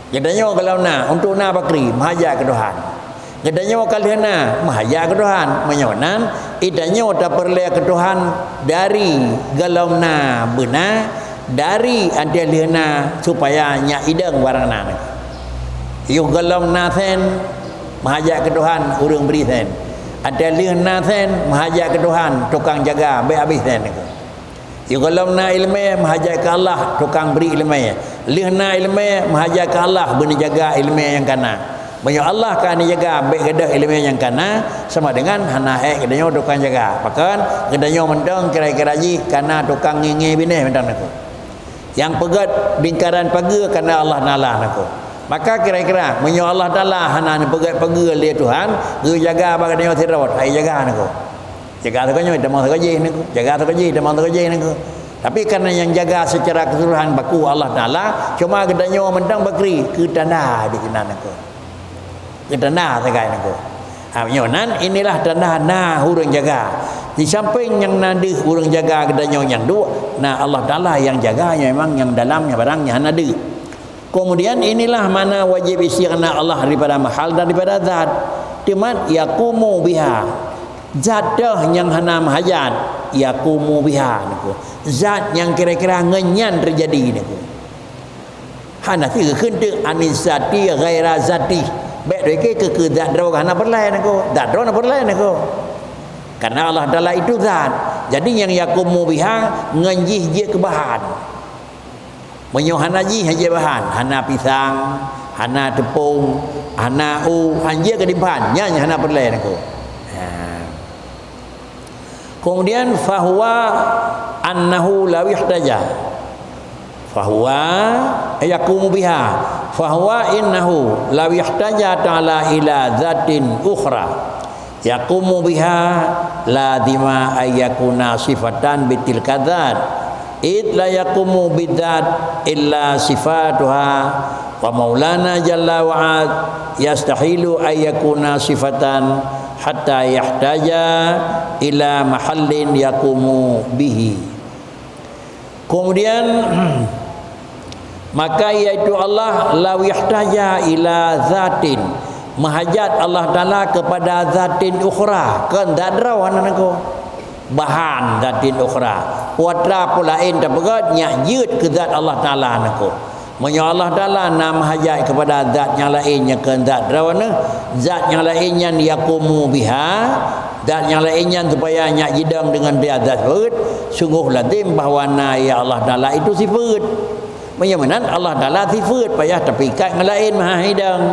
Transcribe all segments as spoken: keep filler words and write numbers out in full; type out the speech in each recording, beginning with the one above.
Geutanyoe gohlom na, untuk na pakri, meuhajat keu Tuhan. Geutanyoe ka lheueh na, meuhajat keu Tuhan. Meunyoe nan, geutanyoe tapeureulée keu Tuhan dari gohlom na beuna, dari até lheueh na, supaya nyak idong barang na. Yoh gohlom na sen, meuhajat keu Tuhan, ureuëng bri sen. Até lheueh na sen, meuhajat keu Tuhan, tukang jaga, bék habéh sen. Yoh gohlom na iéleumé, meuhajat keu Allah, tukang bri iéleumé. Lheueh na iéleumé, meuhajat keu Allah, beuneujaga iéleumé nyang ka na. Meunyoe Allah ka neujaga bék gadôh iéleumé nyang ka na, sama dengan hana hék geutanyoe tukang jaga. Pakon, geutanyoe mantong kira-kira jih ka na tukang ngé-ngé binéh mantong nangko. Nyang peugét lingkaran pageue ka na Allah Taala nangko. Maka kira-kira, meunyoe Allah Taala hana neupeugét pageue lé Tuhan, geujaga bak geutanyoe sidroe, hai jaga nangko. Jaga teuka nyoe, tamong teuka jih nangko. Jaga teuka jih, tamong teuka jih nangko. Tapi karena nyang jaga secara keseluruhan baku Allah Taala, cuma geutanyoe mantong bakri keu tanda di sinan nangko. Keu tanda sagai nangko. Ha, nyoe nan inilah tanda na ureuëng jaga. Di samping nyang na deuh ureuëng jaga geutanyoe nyang duek, na Allah Taala nyang jaga, nyang memang nyang dalam, nyang barang nyang hana deuh. Kemudian inilah makna wajib istighna Allah daripada mahal dan daripada zat. Teuma yaqumu biha. Zat teuh nyang hana meuhajat, yaqumu biha nangko. Zat nyang kira-kira ngon nyan teujadi nangko. Hana si geukheun teuk anil zati ghaira zati. Bék doi ke keu zat droe hana peureulée nangko. Zat droe na peureulée nangko. Karena Allah Taala itu zat. Jadi nyang yaqumu biha ngon jih jeuet keu bahan. Meunyoe hana jih, hana jeuet bahan, hana pisang, hana teupông, hana u, han jeuet keu dibahan, nyan hana peureulée nangko. Ha. Kemudian, fahuwa annahu law ihtaja. Fahuwa yaqumu biha. Fahuwa innahu law ihtaja ta'ala ila zatin ukhra. Yaqumu biha lazima an yakuna sifatan bitilka dzat. Id la yaqumu bidzat illa sifatuha. Wa maulana jalla wa az yastahilu an yakuna sifatan hatta yahtaja ila mahallin yaqumu bihi. Kemudian, maka yaitu Allah, law ihtaja ila zatin, meuhajat Allah Taala kepada zatin ukhra, kon zat droe nangko. Bahan zatin ukhra. Kuatra peue laén tapeugét nyak jeuet keu zat Allah Taala nangko. Meunyoe Allah Taala na meuhajat kepada zat nyang laén nyang kon zat droe nyoe, zat nyang laén nyan yaqumu biha, zat nyang laén nyan supaya nyak jidong deungon dia zat sifeut, sunggoh lazim bahwa na ya Allah Taala itu sifeut. Meunyoe meunan Allah Taala sifeut payah tapikat ngon laén meuhai dong.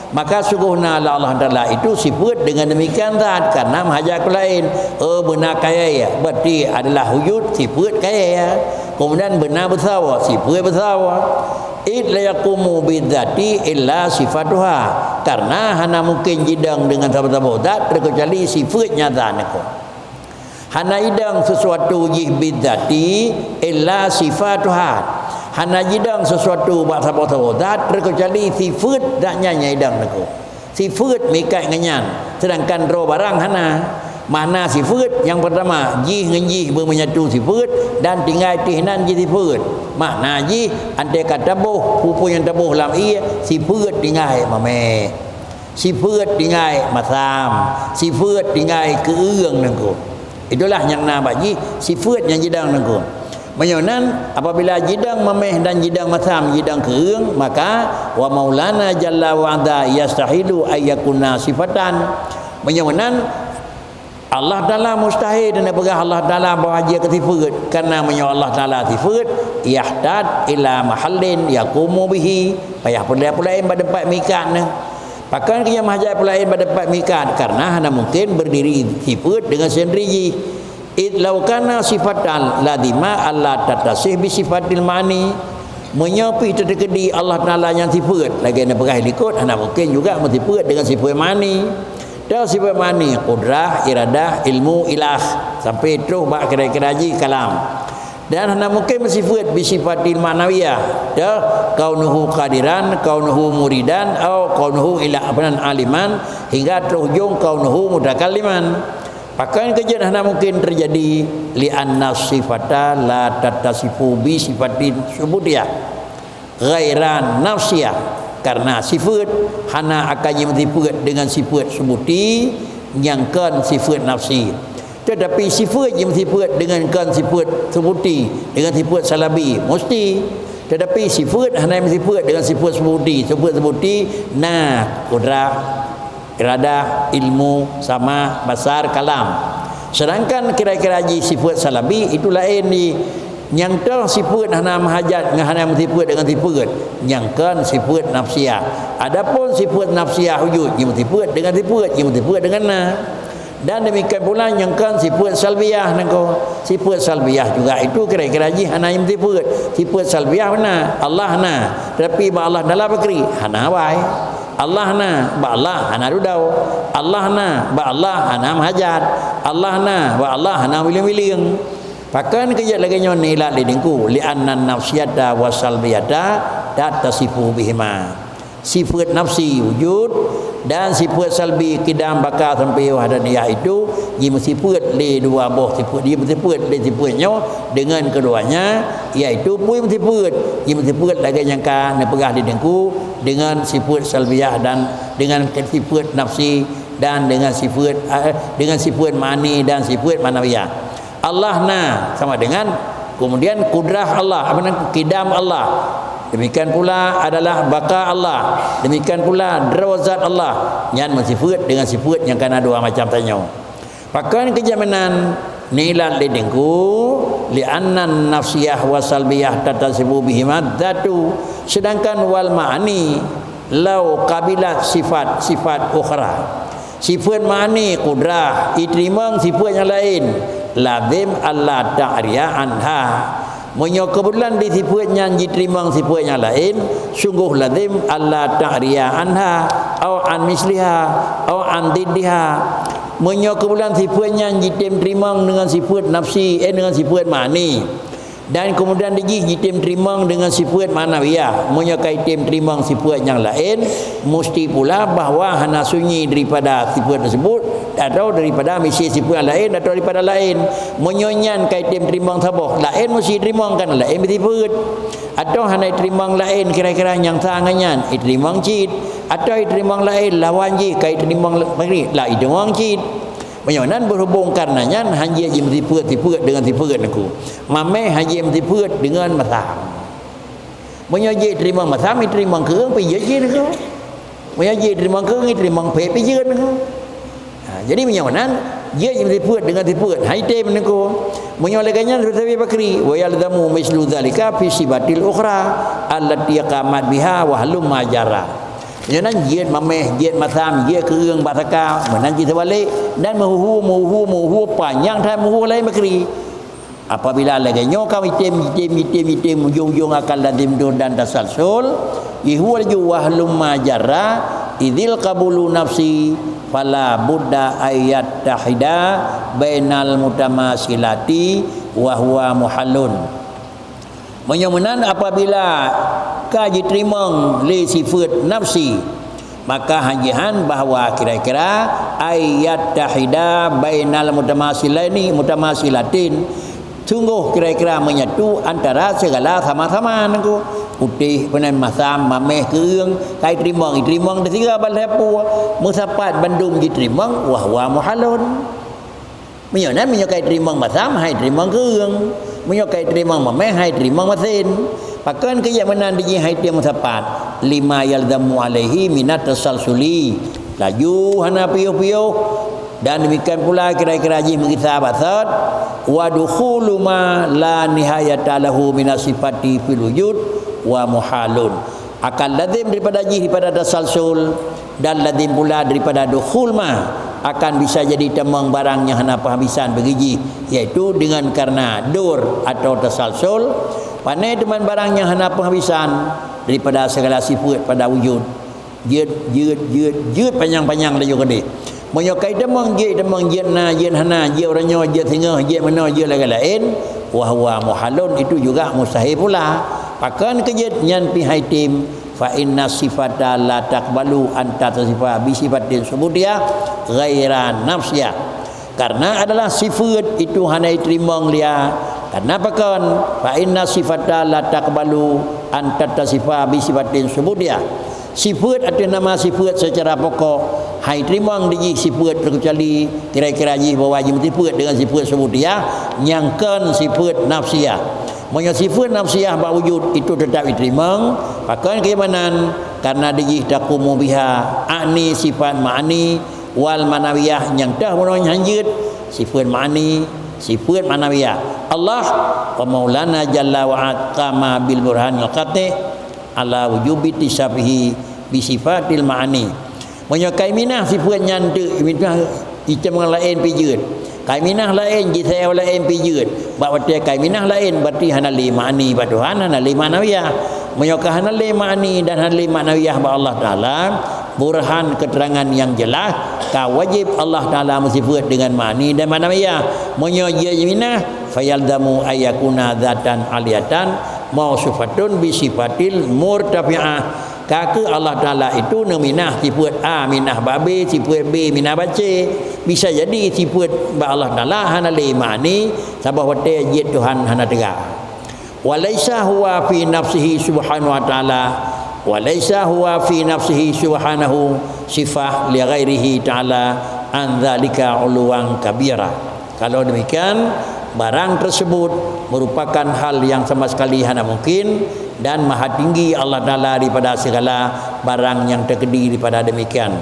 Maka sunggoh na Allah Taala itu sifeut deungon demikian zat, karena meuhajat keu laén. Oh, beuna kayée, berarti adalah wujud sifeut kayée. Kemudian beuna beusawa, sifeut beusawa. Id la yaqumu bidzati illa sifatuha. Karena hana mungkin jidong deungon saboh-saboh zat terkecuali sifeut nyata niko. Hana idong sesuatu jih bidzati illa sifatuha. Hana jidong sesuatu bak saboh-saboh zat terkecuali sifeut zat nyan nyang idong niko. Sifeut mikat ngon nyan, sedangkan droe barang hana. Makna sifeut nyang pertama, jih ngon jih beumenyatu sifeut dan tinggai tih nan jih sifeut. Makna jih, antée ka taboh, peue-peue nyang taboh lam ié, sifeut tinggai mamèh. Sifeut tinggai masam, sifeut tinggai keueung nangko. Itulah nyang na bak jih sifeut nyang jidong nangko. Meunyoe nan, apabila jidong mamèh dan jidong masam, jidong keueung, maka wa maulana jalla wa azza yastahilu ayyakuna sifatan. Meunyoe nan, Allah Taala mustahil dan peugah Allah Taala bahwa jeuet keu sifeut. Karena meunyoe Allah Taala sifeut, yahtaj ila mahallin yaqumu bihi. Payah peureulée peue laén bak teumpat mikat nyoe. Pakon keu nyang meuhajat peue laén bak teumpat mikat? Karena hana mungkin berdiri sifeut dengan sendiri jih. Id law kana sifatan lazima alla tatasih bi sifatil ma'ani. Meunyoe pih teukeudi Allah Taala nyang sifeut, lagée na peugah likot, hana mungkin juga meusifeut dengan sifeut ma'ani. Teuh sifeut ma'ani, qudrah, iradah, ilmu, ilah, sampai troh bak kira-kira jih kalam. Dan hana mungkin meusifeut bisifatil ma'nawiyah, teuh kaunuhu qadiran, kaunuhu muridan, au kaunuhu ila, apa nan, aliman, hingga troh ujong kaunuhu mutakalliman. Pakon keu jeuet hana mungkin teujadi, li'anna sifata la tattasifu bisifatin subutiyah. Ghaira nafsiyah, Karena sifeut hana akan jimeusifeut dengan sifeut subuti nyang kon sifeut nafsi. Tetapi sifeut jimeusifeut dengan kon sifeut subuti, dengan sifeut salabi, musti. Tetapi sifeut hana jimeusifeut dengan sifeut subuti. Sifeut subuti na kudrah, iradah, ilmu, sama, basar, kalam. Sedangkan kira-kira jih sifeut salabi itu laén di nyang toh sifeut hana meuhajat ngon hana meusifeut dengan sifeut, nyang kon sifeut nafsiah. Adapun sifeut nafsiah wujud, jimeusifeut dengan sifeut, jimeusifeut dengan na. Dan demikian pula nyang kon sifeut salbiah nangko. Sifeut salbiah juga itu kira-kira jih hana meusifeut. Sifeut salbiah na, Allah na. Tetapi bak Allah dalam bakri, hana awai. Allah na, bak Allah hana dudau. Allah na, bak Allah hana meuhajat. Allah na, bak Allah hana wileng-wileng. Pakon keujeuet lagée nyoe nilat lé Teungku, li'anna nafsiyata wa salbiyata tattasifu bihima. Sifeut nafsi wujud dan sifeut salbi kidam baka sampai wahdaniyah itu jimeusifeut lé dua boh sifeut, jimeusifeut lé sifeut nyoe dengan keduanya, yaitu pui meusifeut, jimeusifeut lagée nyang ka neupeugah lé Teungku dengan sifeut salbiyah dan dengan sifeut nafsi dan dengan sifeut, eh, dengan sifeut ma'ani dan sifeut ma'nawiyah. Allah na sama dengan kemudian kudrah Allah, apa nama, kidam Allah. Demikian pula adalah baka Allah. Demikian pula drawazat Allah. Nyan meusifeut dengan sifeut nyang kana dua macam tanyoe. Pakon keujeuet meunan nilat lé Teungku, li'anna nafsiyah wa salbiyah tattasifu bihima dzatu. Sedangkan wal ma'ani lau qabilat sifat, sifat ukhra. Sifeut ma'ani kudrah, iteurimong sifeut nyang laén, lazim alla ta'riya anha. Meunyoe keubeutulan di sifeut nyan jiteurimong sifeut nyang laén, sunggoh lazim alla ta'riya anha, au an misliha, au an diddiha. Meunyoe keubeutulan sifeut nyan jitem teurimong deungon sifeut nafsi, eh, deungon sifeut ma'ani. Dan keumudian jih jitem teurimong deungon sifeut ma'nawiyah. Meunyoe ka jitem teurimong sifeut nyang laén, musti pula bahwa hana sunyi daripada sifeut tersebut atau daripada misi sifeut nyang laén atau daripada laén. Meunyoe nyan ka jitem teurimong saboh, laén musti teurimong kan laén beusifeut. Atau hana teurimong laén kira-kira nyang sa ngon nyan, iteurimong cit. Atau iteurimong laén lawan jih ka iteurimong la-, la iteurimong cit. Meunyoe nan berhubung karena nyan han jeuet jimeusifeut-sifeut deungon sifeut Teungku. Mameh han jeuet jimeusifeut deungon masam. Meunyoe jeuet teurimong masam, iteurimong keureung pih jeuet jih Teungku. Meunyoe jeuet teurimong keureung, iteurimong phek pih jeuet Teungku. Ha, jadi meunyoe nan jeuet jimeusifeut deungon sifeut, han item Teungku. Meunyoe lagée nyan seuteubiet bakri, wa yalzamu mislu dzalika fi sifatil ukhra allati qamat biha wa halumma jarra. Nyoe nan jeuet mameh, jeuet masam, jeuet keureung bak saka, meunan cit seubalek, dan meuhu, meuhu, meuhu, panyang that meuhu laén bakri. Apabila lagée nyoe ka item, item, item, item, ujong-ujong akan lazim dur dan tasalsul, ihu laju wa halumma jarra, idzil qabulu nafsi, fala budda ay yattahida bainal mutamasilati wa huwa muhalun. Meunyoe meunan, apabila ka jiteurimong lé sifeut nafsi, maka han jihan bahwa kira-kira ay yattahida bainal mutamasilaini, mutamasilatin, sunggoh kira-kira menyatu antara segala sama-sama Teungku. Putéh, peunan masam, mameh, keureung, ka jiteurimong, jiteurimong teusiga bak lhée peue, meusapat bandum jiteurimong, wa huwa muhalun. Meunyoe nan, meunyoe ka jiteurimong masam, han jiteurimong keureung. Meunyoe ka jiteurimong mameh, han jiteurimong masen. Pakon keujeuet meunan dijih han jiteurimong sapat? Lima yalzamu alaihi minat tasalsuli. Laju hana piôh-piôh. Dan demikian pula kira-kira jih meugisa bak sot. Wa dukhulu ma la nihayata lahu minas sifati fil wujud wa muhalun. Akan lazim daripada jih, daripada tasalsul, dan lazim pula daripada dukhul ma akan bisa jadi tamong barang nyang hana peuhabisan bagi jih, yaitu dengan karena dur atau tasalsul, pane teuma barang nyang hana peuhabisan daripada segala sifeut pada wujud. Jeuet, jeuet, jeuet, jeuet panyang-panyang laju keudeh. Meunyoe ka itamong jeuet, itamong jeuet na, jeuet hana, jeuet uroe nyoe, jeuet singoh, jeuet meunoe, jeuet lagée laén, wa huwa muhalun, itu juga mustahil pula. Pakon keujeuet nyan pih han item, fa inna sifata la taqbalu an tattasifa bi sifatin subutiyah ghaira nafsiyah. Karena adalah sifeut itu hana iteurimong lia. Karena pakon? Fa inna sifata la taqbalu an tattasifa bi sifatin subutiyah. Sifeuet ateueh nama sifeuet seucara pokok, hai teurimong di jih sifeuet teukecuali kira-kira jih bahwa jimeuteupeuet deungon sifeuet subutiyah nyang kon sifeuet nafsiyah. Meunyoe sifeuet nafsiyah bak wujud itu teutap jiteurimong, pakon keuimanan, karena di jih taqumu biha, a'ni sifat ma'ani wal ma'nawiyah nyang teuh bunoe nyan jeuet, sifeuet ma'ani, sifeuet ma'nawiyah. Allah wa Maulana Jalla wa Ala qama bil burhanil qati' ala wujubi ittisafihi bi sifatil ma'ani. Meunyoe kai minah sifeuet nyan teuk, minah item ngon laén pih jeuet. Kai minah laén, jisayang laén pih jeuet. Bak watée kai minah laén, berarti hana lé ma'ani bak Tuhan, hana lé ma'nawiyah. Meunyoe ka hana lé ma'ani dan hana lé ma'nawiyah bak Allah Taala, burhan, keterangan nyang jeulaih, ka wajéb Allah Taala meusifeuet deungon ma'ani dan ma'nawiyah. Meunyoe jeuet minah, fayalzamu ayyakuna dzatan aliyatan mausufatun bi sifatil murtafi'ah. Ka kheueh Allah Taala itu neuminah sifeuet A minah bak B, sifeuet B minah bak C. Bisa jadi sifeuet bak Allah Taala hana lé ma'ani, sabab watée jeuet Tuhan hana teuga. Wa laisa huwa fi nafsihi subhanahu wa ta'ala, wa laisa huwa fi nafsihi subhanahu sifah li ghairihi ta'ala, an dzalika 'uluwan kabira. Kalau demikian, barang tersebut merupakan hal yang sama sekali hana mungkin dan maha tinggi Allah Taala daripada segala barang yang terkedi daripada demikian.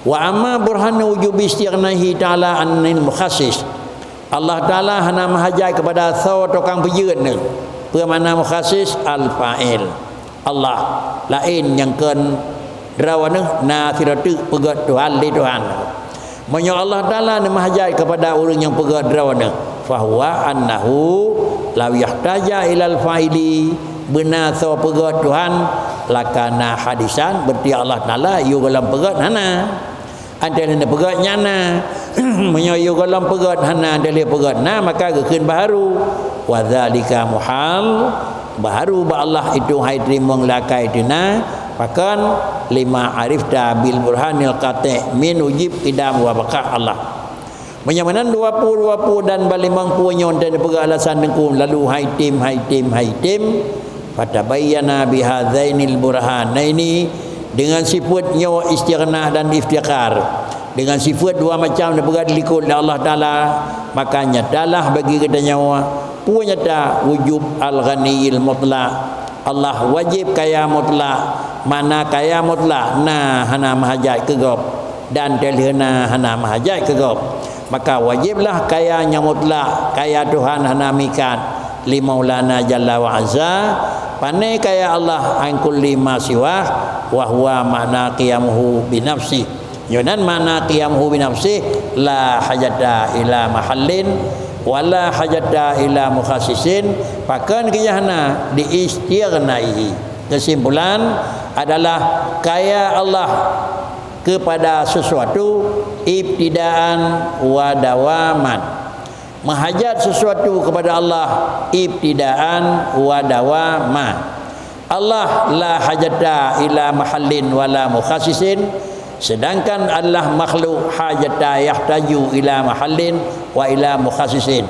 Wa amma burhanu wujubi istighnaihi ta'ala anil mukhassis. Allah Taala hana meuhajat kepada soe tukang peujeuet nyoe. Peue makna mukhassis? Al-fa'il. Allah, laén nyang kon droe nyoe, na sidroe teuk peugét Tuhan lé Tuhan. Meunyoe Allah Taala neumeuhajat kepada ureuëng nyang peugét droe nyoe, fahuwa annahu law yahtaja ilal fa'ili, beuna soe peugét Tuhan, lakana hadisan, berarti Allah Taala yue gohlom peugét hana. Antara lheueh peugét nyan na. Meunyoe yue gohlom peugét hana, antara lheueh peugét na, maka geukheun baharu. Wa dzalika muhal, baharu bak Allah itu hai teurimong lakai teuna, pakon lima arifta bil burhanil qati' min wujub qidam wa baqa Allah. Meunyoe meunan dua puluh, dua puluh dan bak limong puluh nyoe dan peugah alasan teungku lalu hai tim, hai tim, hai tim, fatabayyana bihadzainil burhanaini, dengan sifeuet nyoe istighna dan iftiqar, dengan sifeuet dua macam neupeugah dilikot lé Allah Taala, maka nyatalah bagi geutanyoe peue nyata wujub al-ghaniyil mutlaq. Allah wajéb kaya mutlak, makna kaya mutlak na hana meuhajat keu gob, dan teulheueh na hana meuhajat keu gob. Maka wajéblah kaya nyang mutlak, kaya Tuhan hana meuikat, li Maulana Jalla wa Azza, pane kaya Allah an kulli ma siwah, wa huwa makna qiyamuhu bi nafsih. Nyoe nan makna qiyamuhu bi nafsih, la hajata ila mahallin, wa la hajata ila mukhassisin, pakon keu jih hana di istighnaihi. Kesimpulan adalah kaya Allah kepada sesuatu ibtidaan wa dawaman. Meuhajat sesuatu kepada Allah ibtidaan wa dawama. Allah la hajata ila mahallin wala mukhassisin, sedangkan Allah makhluk hajata yahtaju ila mahallin wa ila mukhassisin.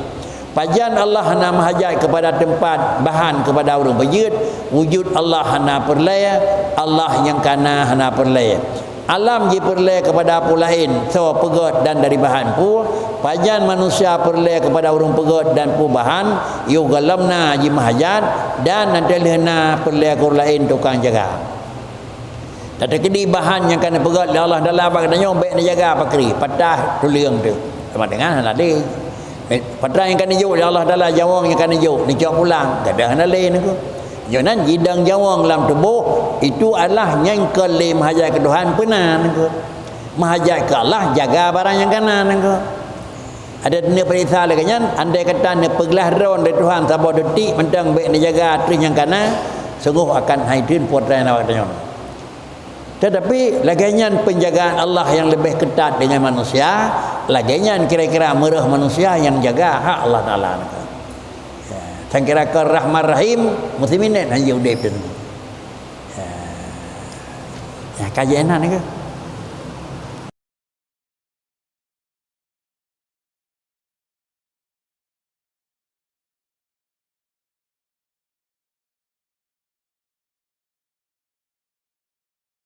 Pajan Allah hana meuhajat kepada tempat, bahan kepada ureuëng beujeuet, wujud Allah hana peureulée, Allah nyang kana hana peureulée. Alam jipeureulée kepada peue laén, soe peugét dan dari bahan peue, pajan manusia peureulée kepada ureuëng peugét dan peue bahan, yôh gohlom na jimeuhajat, dan nan teulheueh na peureulée keu ureuëng laén tukang jaga. Teukeudi bahan nyang ka neupeugét lé Allah Taala bak geutanyoe bék neujaga pakri, patah tuleueng teuh. Sama dengan hana lé. Patah nyang ka neujok lé Allah Taala, jawong nyang ka neujok, neucok pulang, gadôh hana lé nangku. Nyoe nan jidong jawong lam tuboh, itu adalah nyang kon lé meuhajat keu Tuhan peue na nangku. Meuhajat keu Allah jaga barang nyang kana nangku. Ada dunia peuriksa lagée nyan, andai kata neupeuglah droe lé Tuhan saboh detik mantong bék neujaga ateueh nyang kana, sungguh akan hai teun putra nyang awak tanyoe. Tetapi lagée nyan penjagaan Allah yang lebih ketat dengan manusia, lagée nyan kira-kira meureuh manusia yang jaga hak Allah Taala. Ya, sangkira ke Rahman Rahim, muslimin hanjeuet udeb tu. Ya. Ya, kaji enak ni ke?